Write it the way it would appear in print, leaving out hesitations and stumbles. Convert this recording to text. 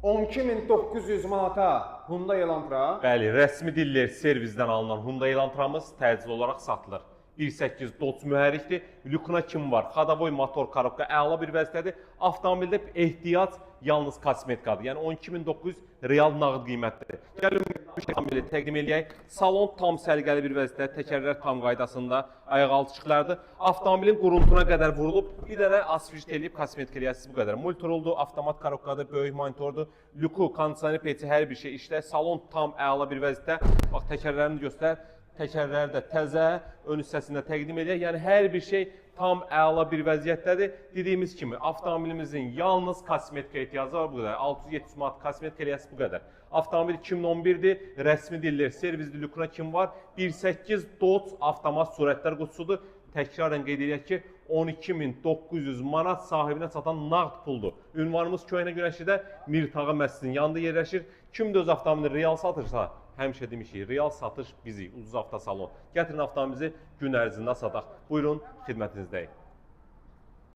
12.900 manata Hyundai Elantra. Bəli, rəsmi diller servisdən alınan Hyundai Elantramız təcil olaraq satılır. 1.8 Dodge mühərrikdir. Lükuna kim var? Xadavoy motor korobka əla bir vəziyyətdədir. Avtomobildə ehtiyac yalnız kosmetikadır. Yəni 12.900 real nağd qiymətdir. Gəlin avtomobili təqdim eləyək. Salon tam səliqəli bir vəziyyətdə, təkərlər tam qaydasında, ayaqaltı çıxlardır. Avtomobilin quruntuna qədər vurulub, bir dənə asfalt eləyib kosmetika eləyəsiz bu qədər. Multiroldur, avtomat korobkadır, böyük monitordur. Lüku, kondisioner peçi, hər bir şey işlə. Salon tam əla bir vəziyyətdə. Bax təkərlərini göstər. Təkərləri də təzə, ön hissəsində təqdim eləyək. Yəni hər bir şey tam əla bir vəziyyətdədir. Dediyimiz kimi avtomobilimizin yalnız kosmetika ehtiyacı var bu qədər. 600-700 manat kosmetika eləyəsi bu qədər. Avtomobil 2011-dir, rəsmi diller, servisli lükuna kim var? 1.8 Dodge avtomat sürətlər qutusudur. Təkrarən qeyd eləyək ki, 12.900 manat sahibinə çatan nağd puldur. Ünvanımız Köhnə Günəşlidə Mirtağa məscidinin yanında yerləşir. Kim də öz avtomobilini real satırsa, həmişə demişik, real satış bizi, Ucuz Avtosalon. Gətirin avtomobilinizi gün ərzində sataq. Buyurun, xidmətinizdəyik.